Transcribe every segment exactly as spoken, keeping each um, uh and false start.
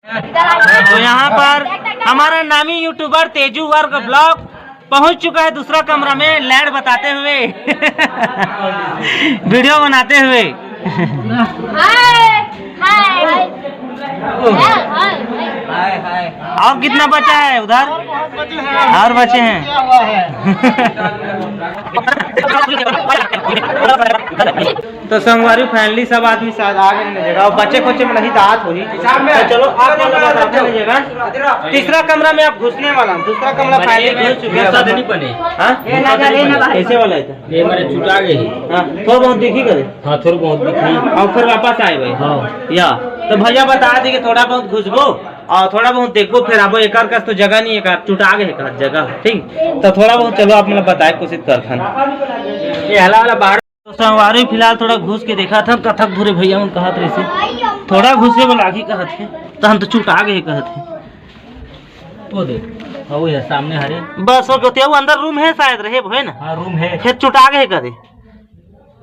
तो यहाँ पर हमारा नामी यूट्यूबर तेजू वर्ग ब्लॉग पहुंच चुका है दूसरा कमरा में, लैंड बताते हुए, वीडियो बनाते हुए। हाय, हाय। हाय, हाय। और कितना बचा है उधर? और बचे हैं। तो संगवारी, finally सब आदमी शायद आ गए हैं जगह। अब बचे खुचे में नहीं तो आत होही। तो चलो, आप लोग बताते हैं जगह। तीसरा कमरा में आप घुसने वाला हूँ। दूसरा कमरा finally घुस चुके हैं। हाँ? कैसे वाला है? ये मेरे चुटा गए। हाँ, थोड़ा बहुत देखी करे। हाँ, थोड़ा बहुत देखी। और फिर वापस आए भाई। हाँ। या, तो भैया बता दे कि थोड़ा बहुत घुसबो और थोड़ा बहुत देखबो, फिर आबो। एकर कस तो जगह नहीं है, एकर चुटा गए एकर जगह, ठीक। तो थोड़ा बहुत चलो आप मतलब बताए कोशिश करथन। ये हला वाला बाहर। तो संगवारी फिलहाल थोड़ा घुस के देखा था, कथक धुरे भैया मन कहत रहिसे, थोड़ा घुसे वाला आगे कहत है, तो हम तो चुटा गए कहत है। वो देख, हाँ, वो है सामने हरे। बस हो गया, वो अंदर रूम है शायद रहे, है ना? हाँ, रूम है। फिर चुटा गए कदे।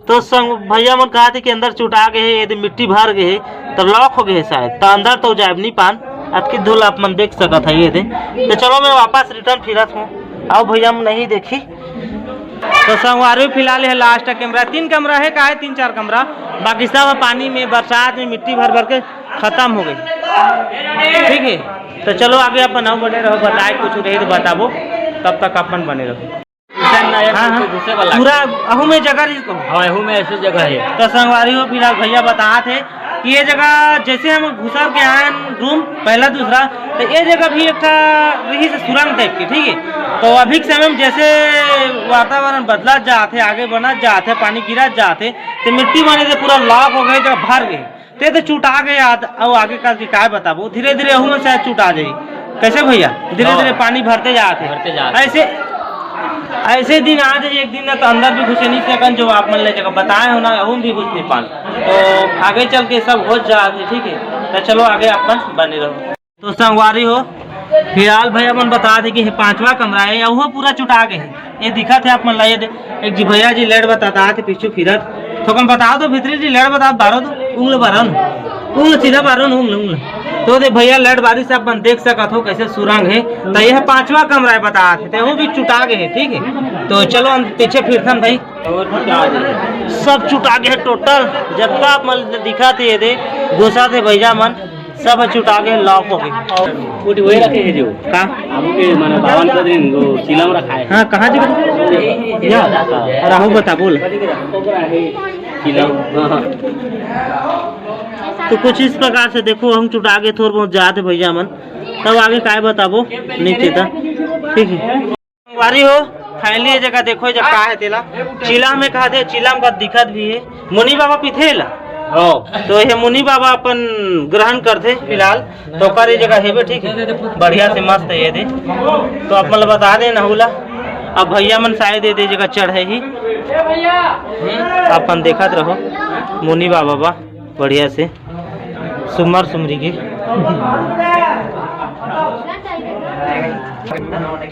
तो संग भैया मन कहा थे कि अंदर चुटा गए है, यदि मिट्टी भर गए है, तो लॉक हो गए है शायद, तो अंदर तो जाए नहीं पान। अतकी धूल आप मन देख सकत है, ये दे। तो चलो, मैं वापस रिटर्न फिरत हूँ। आओ भैया मन नहीं देखी। तो संगवारी, फिलहाल ये लास्ट कमरा, तीन कमरा है, का है, तीन चार कमरा, बाकी सब पानी में, बरसात में मिट्टी भर भर के खत्म हो गई। ठीक है, तो चलो आगे अपन अउ बने रहो, बताए कुछ रहे तो बताबो, तब तक अपन बने रहो। हाँ, हाँ। पूरा अहू में जगह रही को। हाँ, अहू में ऐसे जगह है। तो संगवारी हो, फिलहाल भैया बतात हे कि ये जगह जैसे हम घुसर के आए रूम पहला दूसरा, तो ये जगह भी एक ठा रही से सुरंग टाइप के, ठीक है। तो अभी के समय में जैसे वातावरण बदलत जात हे, आगे बनत जात हे, पानी गिरत जात हे, तो मिट्टी माने से पूरा लॉक हो गए, जगह भर गए। ते तो चुटा गए आद-, अउ आगे कल के काय बताबो, धीरे धीरे अहू में शायद चुटा जाई। कैसे भैया? धीरे हाँ। धीरे पानी भरते जात हे। भरते जात हे। ऐसे, ऐसे दिन आ जाई एक दिन ना, तो अंदर भी घुसे नहीं सकन, जो आप मन ले जगह बताए हो ना, अहू में भी घुस नहीं पान। तो आगे चल के सब हो जात हे, ठीक है। तो चलो आगे अपन बने रहो। तो संगवारी हो, फिलहाल भैया मन बता दे कि ये पांचवा कमरा है, या वो पूरा चुटा गए है। ये दिखत है आप मन ला, ये दे, एक जी भैया जी लेट बताता थे पीछू फिरत, तो कम बताओ तो भीतरी जी लेट बता, बारो तो उंगल बारो न, उंगल सीधा बारो न, उंगल, उंगल। तो दे भैया लेट बारी से आप मन देख सकत हो कैसे सुरंग है। तो यह पांचवा कमरा है बता थे, तो वो भी चुटा गए है, ठीक है। तो चलो हम पीछे फिरथन भाई, सब चुटा गए है टोटल, जब का आप मन दिखा थे ये दे, घुसा थे भैया मन, सब ह चुटा के लॉक हो गए। कोटी वही रखे है जो का? आबू के माने बावन के दिन वो चिलम रखा है। हाँ, कहाँ जी? या, और आहू बता, बोल। चिलम, हाँ, हाँ। तो कुछ इस प्रकार से देखो, हम चुटा के थोर बहुत जात हे भैया मन, तब आगे काय बताबो, नहीं चेता, ठीक है। संगवारी हो, finally ये जगह देखो, ये जगह का है तेला, चिलम में कहा थे, चिलम का दिखत भी है। मुनि बाबा पीथे ला। हाँ। तो ये मुनि बाबा अपन ग्रहण करथे फिलहाल, तो ओकर ये जगह हेबे, ठीक है, बढ़िया से मस्त है ये दे। तो आप मतलब बता दे नहुला, अब भैया मन शायद ये दे जगह चढ़े ही। हम्म, अपन देखत रहो मुनि बाबा बा। बढ़िया से सुमर सुमरी के।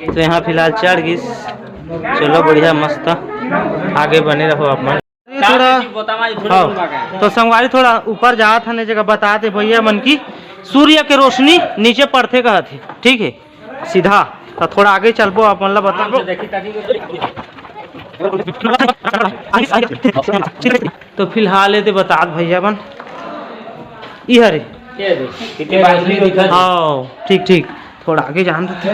तो यहाँ फिलहाल चढ़ गिस। चलो बढ़िया मस्त, आगे बने रहो आप मन। थोड़ा, हाँ, तो संगवारी थोड़ा ऊपर जात हन, जगह बता दे भैया मन की सूर्य के रोशनी नीचे पड़थे कहत हे, ठीक है। सीधा तो थोड़ा आगे चलबो, आप मन ला बताबो। तो फिलहाल ये दे बतात भैया मन, ई हरे। हाँ, ठीक, ठीक, थोड़ा आगे जान देते।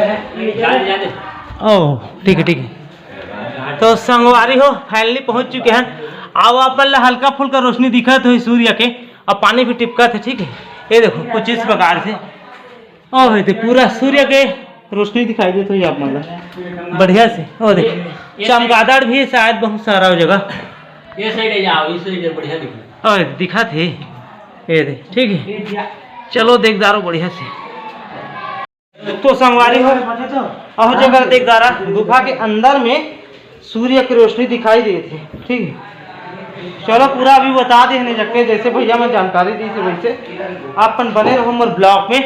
ओ, ठीक है, ठीक है। तो संगवारी हो, finally पहुंच चुके हैं। अब आप मन ला हल्का फुल्का रोशनी दिखत होही सूर्य के, अब पानी भी टिपकत हे, ठीक है। ये देखो, कुछ इस प्रकार से ओ, ये दे पूरा सूर्य के रोशनी दिखाई देत होही आप मन ला बढ़िया से। ओ देख, ये, ये चमगादड़ भी शायद बहुत सारा हो जगह। ये side है, जाओ, इस side है, बढ़िया दिख रहा है। ओ, दिखत हे, ये दे, ठीक है। चलो देख डारो बढ़िया से। तो संगवारी हो, अहो जगह देख डारा, गुफा के अंदर में सूर्य की रोशनी दिखाई देत हे, ठीक है। चलो पूरा अभी बता दे हने जगह, जैसे भैया मन जानकारी दी थी वैसे। आप मन बने रहो मोर ब्लॉग में।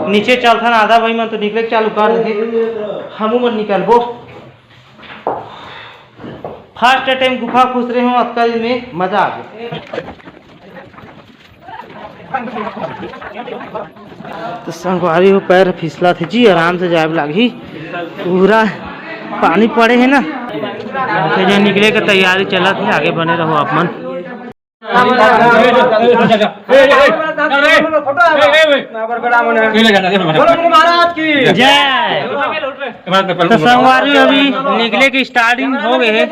नीचे चलथन, आधा भाई मन तो निकले चालू कर दे, हमू मन निकलबो। First time गुफा घुस रहे हो, अतका दिन में मजा आ गया। तो संगवारी हो, पैर फिसलत हे जी, आराम से जाए लागही, पूरा पानी पड़े हे ना। तो जो निकले के तैयारी चलत हे, आगे बने रहो आप मन। जय। तो संगवारी, अभी निकले के starting हो गए हे।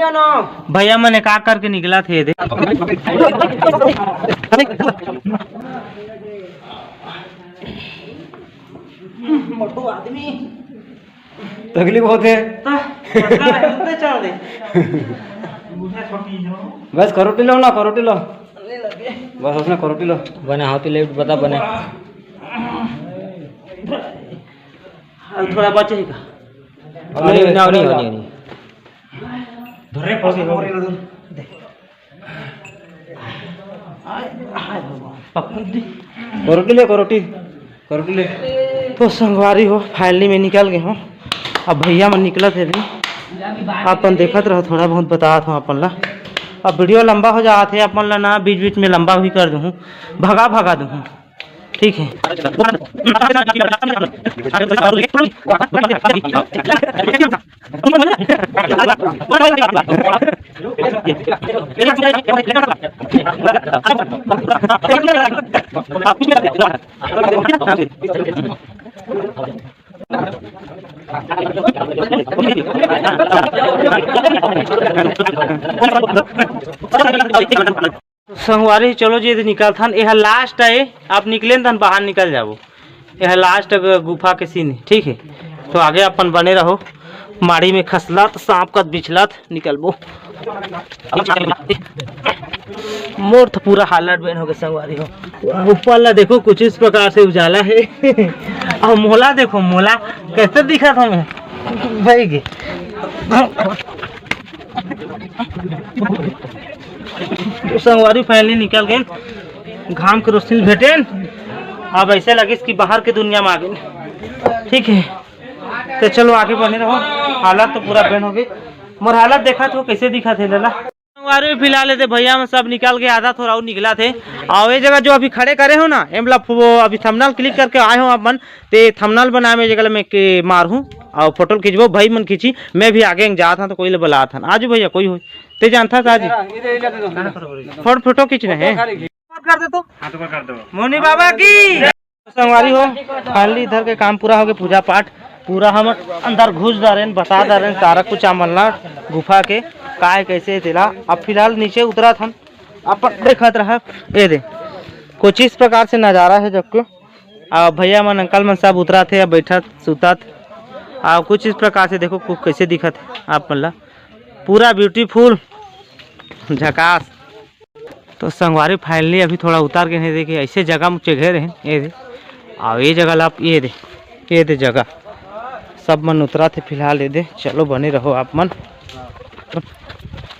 भैया मन एक-एक करके निकलत हे दे। मोटू आदमी। तकलीफ होथे। तो, तो चल दे। बस करोटी लो ना, करोटी लो। बस उसने करोटी लो। बने हाथी ले बता बने। अब थोड़ा बचे ही का? नहीं, नहीं, नहीं, नहीं। धरे पड़ गए। दे। करोटी ले, करोटी, करोटी ले। तो संगवारी हो, finally मैं निकल गए हूँ। अब भैया मन निकलत हे भी, अपन देखत रहो, थोड़ा बहुत बतात हूँ अपन ला। अब video लंबा हो जात हे, अपन ला ना बीच बीच में लंबा भी कर दूँ, भगा भगा दूँ, ठीक है। तो संगवारी, चलो जी, एदे निकलथन। एह last हे, आप निकले न तहन बाहर निकल जाबो। एह last ग-, गुफा के scene हे, ठीक है। तो आगे अपन बने रहो, माड़ी में खसलत, सांप कस बिछलत निकलबो। मोर तो पूरा हालत बेन हो गए संगवारी हो। ऊपर ला देखो, कुछ इस प्रकार से उजाला है। और मोला देखो, मोला कैसे दिखत हवे भाई के। तो संगवारी, finally निकल गए, घाम के रोशनी भेटेन। अब ऐसे लगिस कि बाहर के दुनिया में आ गए, ठीक है। तो चलो आगे बने रहो, हालत तो पूरा बेन हो गए। मोर हालत देखत हो, कैसे दिखत हे लेला। संगवारी, फिलहाल एदे भैया मन सब निकल के आधा थोड़ा अउ निकलत हे। अउ ये जगह जो अभी खड़े करे हो ना, ए मतलब वो अभी thumbnail click करके आए हो आप मन, ते thumbnail बनाए में जगह में के मारहूँ अउ photo खींचबो, भाई मन खींची, मैं भी आगे जात हूँ तो कोई ले बलात हन। आजू भैया कोई हो, ते जानता था आज फोटो, फोटो खींचना है। कर दे तो। हाँ, तो कर दो। मुनि बाबा की। संगवारी हो, finally इधर के काम पूरा हो गए, पूजा पाठ पूरा। हम अंदर घुस डारेन, बता डारेन सारा कुछ आप मन ला गुफा के का हे, कैसे हे तेला। अब फिलहाल नीचे उतरत हन, अपन देखत रहा। ये दे, कुछ इस प्रकार से नजारा है जब को। आ भैया मन, अंकल मन सब उतरत हे, बैठत सुतत। आ कुछ इस प्रकार से देखो, कुछ कैसे दिखत हे आप मन ला, पूरा beautiful, झकास। तो संगवारी, finally अभी थोड़ा उतार के नहीं देखे, ऐसे जगह मुझे घेरे हैं, ये दे। आओ, ये जगह ला आप, ये दे, ये दे जगह। सब मन उतरत हे फिलहाल, ये दे। चलो, बने रहो आप मन। तो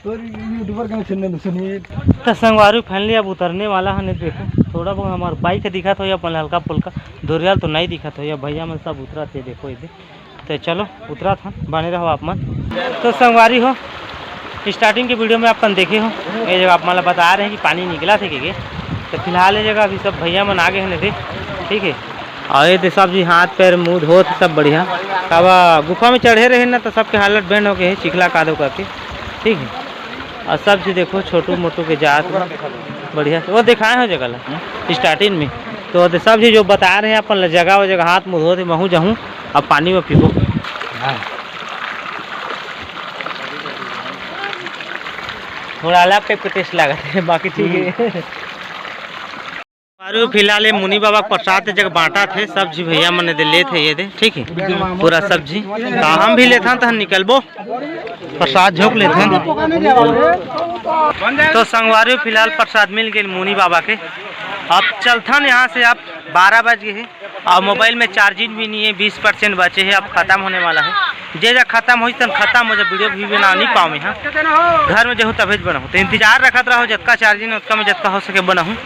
YouTuber का channel सुनील। तो संगवारी, finally अब उतरने वाला है। नहीं देखो, थोड़ा बहुत हमार bike दिखत हो या अपन हल्का फुल्का दोरियाल तो नहीं दिखत हो, या भैया मन सब उतरत हे, देखो इधर। तो चलो उतरत हन, बने रहो आप मन। तो संगवारी हो, starting के video में अपन देखे हो, ये जगह आप मन ला बता रहे हैं कि पानी निकलत हे के, के। तो फिलहाल ये जगह अभी सब भैया मन आ गए हैं नदी, ठीक है। और ये दे सब जी हाथ पैर मुंह धोत सब बढ़िया। अब गुफा में चढ़े रहे ना तो सबके हालत बेन हो गए है चिखला कादो करके, ठीक है। और सब जी देखो छोटू मोटू के जात में बढ़िया से वो दिखाए हो जगह ला starting में। तो वो दे सब जी जो बता रहे हैं अपन ला जगह वो जगह हाथ मुंह धोत हे, महू जाहूँ अब पानी में पीबो। हाँ। थोड़ा अलग type का taste लागत हे, बाकी ठीक है। अरे फिलहाल ये मुनि बाबा के प्रसाद जगह बांटत हे, सब जी भैया मन दे लेत हे, ये दे, ठीक है, पूरा सब जी। तो हम भी लेथन तहन निकलबो, प्रसाद झोंक लेथन। तो संगवारी, फिलहाल प्रसाद मिल गए मुनि बाबा के। अब चलथन यहाँ से, अब बारह बज गए हैं। और mobile में charging भी नहीं है, बीस percent बचे हैं, अब खत्म होने वाला है। जे जा खत्म होइस तन खत्म हो जा, वीडियो भी बना नहीं पाऊँ मैं। हाँ, घर में जहूँ तभेज बनाऊँ, तो इंतजार रखत रहो, जतका चार्जिंग ओतका में जतका हो सके बनाऊँ,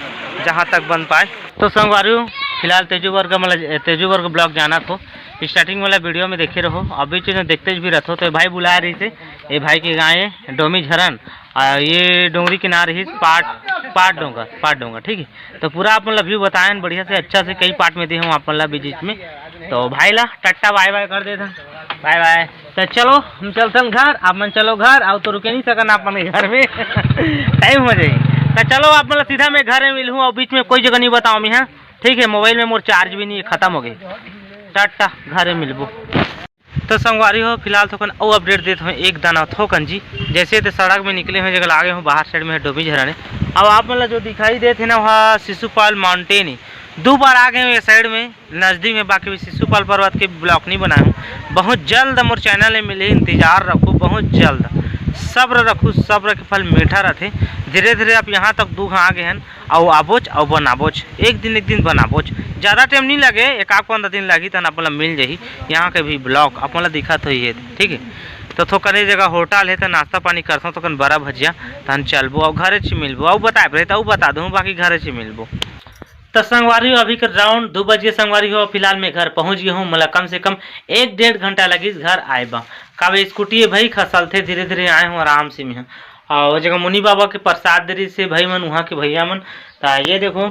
जहाँ तक बन पाए। तो संगवारी हो, फिलहाल तेजू वर्ग मतलब तेजू वर्ग ब्लॉग जाना थो, स्टार्टिंग वाला वीडियो में देखे रहो, अभी चीज देखते भी रहो। तो ये भाई बुला रही से, ये भाई के गाँव है डोमी झरन, और ये डोंगरी किनारे ही पाट पाट डोंगर, पाट डोंगर, ठीक है। तो पूरा आप मतलब व्यू बताएं बढ़िया से, अच्छा से कई पार्ट में दे हम आप मतलब बीच में। तो भाई ला टाटा बाय बाय कर देता, बाय बाय। तो चलो हम चलतन घर, आप मन चलो घर, आओ तो रुके नहीं सकन आप मन के घर में टाइम हो जाए। तो चलो आप मतलब सीधा मैं घर में मिलूँ और बीच में कोई जगह नहीं बताऊँ मैं, हाँ ठीक है। मोबाइल में मोर चार्ज भी नहीं है, खत्म हो गई। टाटा, घर में मिलबो। तो संगवारी हो, फिलहाल थोकन अउ अपडेट देत हूँ एक दाना थोकन जी। जैसे ते सड़क में निकले हूँ, जगह लागे हूँ बाहर साइड में डोमी झरने। अब आप मतलब जो दिखाई देत है ना, वहाँ शिशुपाल माउंटेन ही दो बार आ गए हूँ ये साइड में नज़दीक में, बाकी भी शिशुपाल पर्वत के ब्लॉग नहीं बनाए हूँ। बहुत जल्द मोर चैनल में मिले, इंतजार रखो, बहुत जल्द। सब्र रखो, सब्र के फल मीठा रहते। धीरे धीरे आप यहाँ तक दू आ गए हैं, अउ आबोच अउ बनाबोच, एक दिन एक दिन बनाबोच। ज़्यादा टाइम नहीं लगे, एक आध पंद्रह दिन लगी, तहन अपन ला मिल जाही। यहाँ के भी ब्लॉग अपन ला दिखत होही है, ठीक है। तो थोकन ए जगह होटल है, तो नाश्ता पानी करथों, थोकन बरा भजिया, तहन चलबो अउ घरे च मिलबो, अउ बताए रहे तो अउ बता दूँ, बाकी घरे च मिलबो। तो संगवारी हो, अभी के राउंड दो बज गए संगवारी हो, फिलहाल मैं घर पहुँच गया हूँ। मतलब कम से कम एक डेढ़ घंटा लगी घर आए बा। काबे स्कूटी है भाई, खसलथे, धीरे धीरे आए हूँ आराम से मैं। और वो जगह मुनि बाबा के प्रसाद दे रही से भाई मन, वहाँ के भैया मन। तो ये देखो,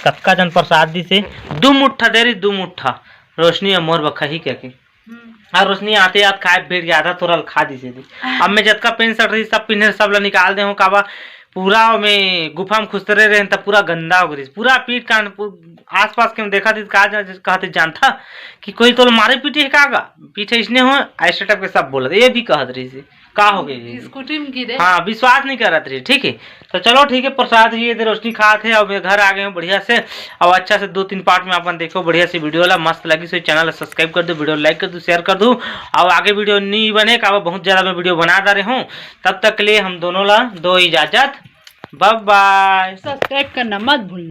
कतका जन प्रसाद दी से, दो मुट्ठा दे रही, दो मुट्ठा। रोशनी और मोर बखा ही क्या के। और रोशनी आते आते खाए बैठ गया, आधा तोरल खा दी से दी। अब मैं जतका पेंट शर्ट रही सब पिन्हे, सब ला निकाल दे हूँ। काबा पूरा में गुफा में खुसरे रहे, तब पूरा गंदा हो गई, पूरा पीठ कान पू-, आसपास के में देखा थी, कहा जा-, कहा थी जानता कि कोई तो मारे पीटे है का गा? पीछे इसने हो, ऐसे टाइप के सब बोलत, ये भी कहत रही से, का हो गई? स्कूटी में गिरे। हाँ, विश्वास नहीं करत रही, ठीक है। तो चलो ठीक है, प्रसाद ये दे रोशनी खात है, अब मैं घर आ गए हूँ बढ़िया से। अब अच्छा से दो तीन पार्ट में अपन देखो बढ़िया से वीडियो ला, मस्त लगी सो चैनल ला सब्सक्राइब कर दो, वीडियो लाइक कर दो, शेयर कर दो। अब आगे वीडियो नहीं बने का, बहुत ज़्यादा मैं वीडियो बना दे रहे हूँ। तब तक के लिए हम दोनों ला दो इजाज़त, बाय बाय। सब्सक्राइब करना मत भूलना।